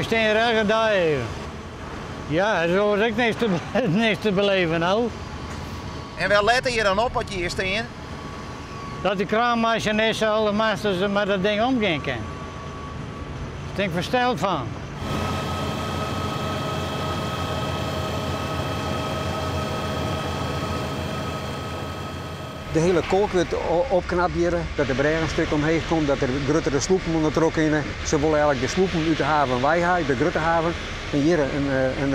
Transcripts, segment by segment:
stean hjir elke dei even. Ja, der is oars ek niks te, niks te beleven no. En wêr lette je dan op as je hjir stean? Dat de kraanmasinist alle masters mei dat ding omgean kin. Dêr stean ik fersteld fan. De hiele kolk wurdt opknapt hjir, dat de brêge in stik omheech komt, dat der gruttere sloepen ûndertroch kinne. Se wolle eigenlik de sloepen út de haven wei ha, út de grutte haven, en hjir in,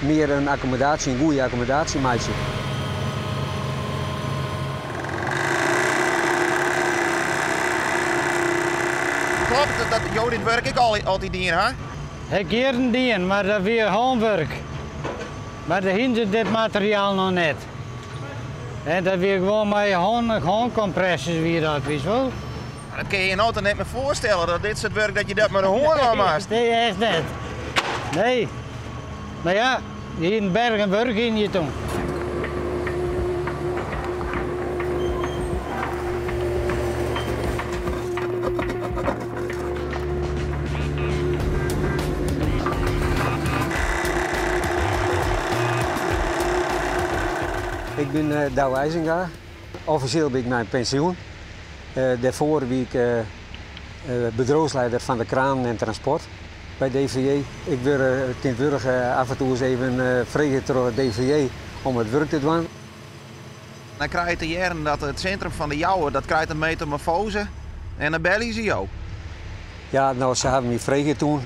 mear in akkommodaasje, in goede akkommodaasje meitsje. Kloppet it dat jo dit wurk ek al altyd dien ha? Ha ik jierren dien, mar dat wie hânwurk. Mar doe hiene se dit materiaal noch net. En dat wie gewoan mei hânkompressors wie dat, witst wol. Mar dat kinne je je no toch net mear foarstelle, dat dit soart wurk dat je dat mei de hân dwaan moatst? Nee, echt net. Nee. Mar ja, je hiene bergen wurk hiene je toen. Ik bin Douwe IJzinga. Offisjeel bin ik mei pensjoen. Dêrfoar wie ik bedriuwslieder fan de kranen en transport by DVJ. Ik wurd tsjintwurdich af en toe ris even frege troch it DVJ om it wurk te dwaan. Dan krije je te hearren dat it sintrum fan De Jouwer dat krijt in metamorfoaze en dan belje se jo. Ja, no, se hawwe my frege toen,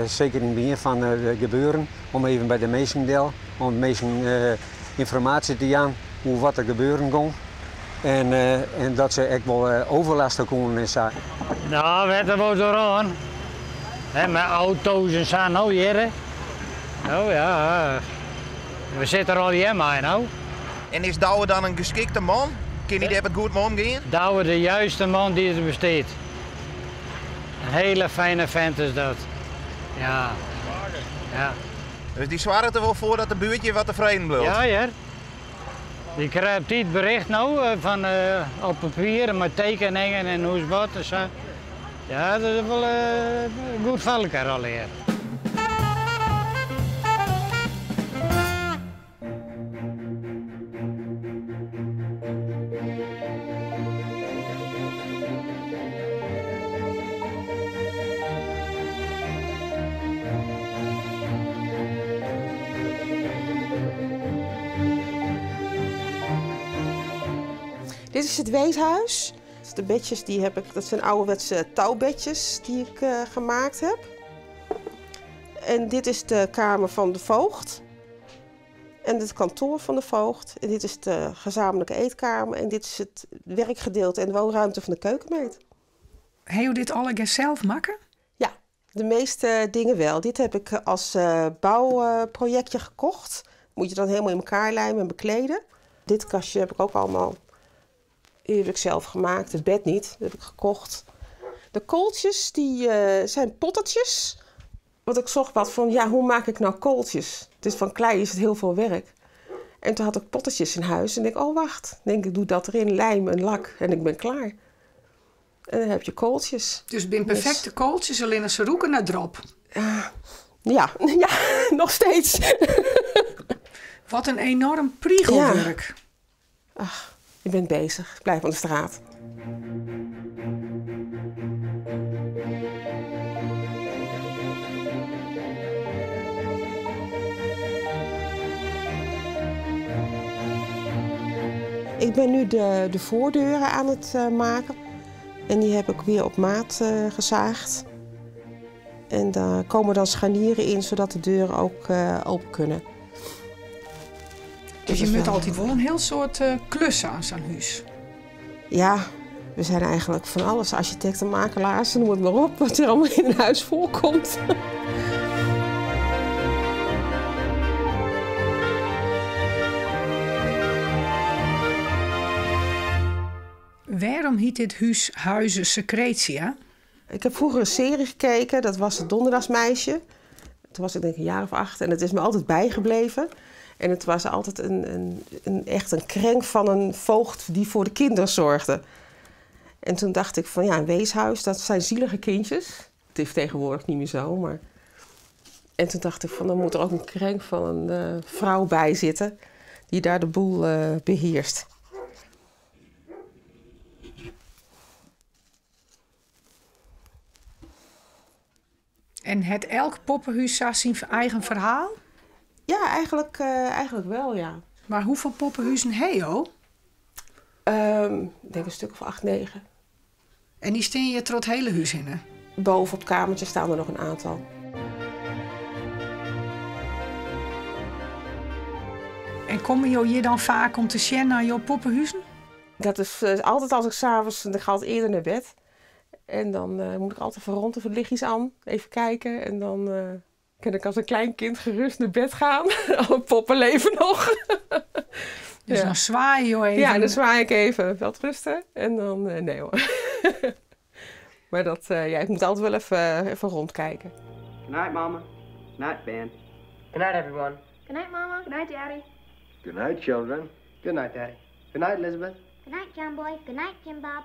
seker yn it begjin fan it gebeuren, om even by de minsken del, om de minsken ynformaasje te jaan oer wat der gebeuren gong. En, en dat se ek wol overlaste koenen en sa. No, wetter wol deroan. Hè, mei auto's en sa no hjir. Oh ja, we sitte der allegear mei no. En is Douwe dan in geskikte man? Kin hy dêr wat goed mei omgean? Douwe de juiste man dy't der bestiet. In hiele fijne vent is dat. Ja. Ja. Dus dy soarget der wol foar dat de buert hjir wat tefreden bliuwt? Ja hear. Dy krijt op tiid bericht no fan op papier mei tekeningen en hoe wat en sa. Ja, dat is wol goed foar elkoar allegear. Dit is het weeshuis. De bedjes die heb ik, dat zijn ouderwetse touwbedjes die ik gemaakt heb. En dit is de kamer van de voogd. En het kantoor van de voogd. En dit is de gezamenlijke eetkamer. En dit is het werkgedeelte en de woonruimte van de keukenmeid. Ha jo dit allegear sels makke? Ja, de meeste dingen wel. Dit heb ik als bouwprojectje gekocht. Moet je dan helemaal in elkaar lijmen en bekleden. Dit kastje heb ik ook allemaal eerlijk zelf gemaakt. Het bed niet, dat heb ik gekocht. De kooltjes die zijn pottertjes. Want ik zocht wat van, ja, hoe maak ik nou kooltjes? Dus van klei is het heel veel werk. En toen had ik pottertjes in huis en denk ik, oh wacht. Denk ik, doe dat erin, lijm en lak en ik ben klaar. En dan heb je kooltjes. Dus het zijn perfecte kooltjes, alleen ze roeken naar drop. Ja, ja, nog steeds. Wat een enorm priegelwerk. Ja. Ach, je bent bezig. Ik blijf aan de straat. Ik ben nu de voordeuren aan het maken. En die heb ik weer op maat gezaagd. En daar komen dan scharnieren in, zodat de deuren ook open kunnen. Dus je moet altijd wel een heel soort klussen aan zo'n huis. Ja, we zijn eigenlijk van alles. Architecten, makelaars, noem het maar op, wat er allemaal in een huis voorkomt. Waarom heet dit huis Huize Secretia? Ik heb vroeger een serie gekeken, dat was het Donderdagsmeisje. Toen was ik denk ik een jaar of 8 en het is me altijd bijgebleven. En het was altijd echt een krenk van een voogd die voor de kinderen zorgde. En toen dacht ik van ja, een weeshuis, dat zijn zielige kindjes. Het is tegenwoordig niet meer zo, maar En toen dacht ik van, dan moet er ook een krenk van een vrouw bij zitten die daar de boel beheerst. En hat elk poppehûs sa syn eigen ferhaal? Ja, eigenlijk wel, ja. Mar hoefolle poppehuzen ha jo? Ik denk in stik of 8, 9. En dy steane hjir troch it hiele hûs hinne? Boven op het kamertje staan er nog een aantal. En komme jo hjir dan faak om te sjen nei jo poppehuzen? Dat is altyd as ik 's avonds, ik ga altyd earder nei bêd. En dan moat ik altyd even rond, even lichtjes oan, even kijken. En dan kan ik als een klein kind gerust naar bed gaan. Alle poppen leven nog. Dus dan swaaie jo even? Ja, dan zwaai ik even. Welterusten. En dan, nee hoor. Maar ja, ik moet altijd wel even rondkijken. Good night, Mama. Good night, Ben. Good night, everyone. Good night, Mama. Good night, Daddy. Good night, children. Good night, Daddy. Good night, Elizabeth. Good night, John Boy. Good night, Jim Bob.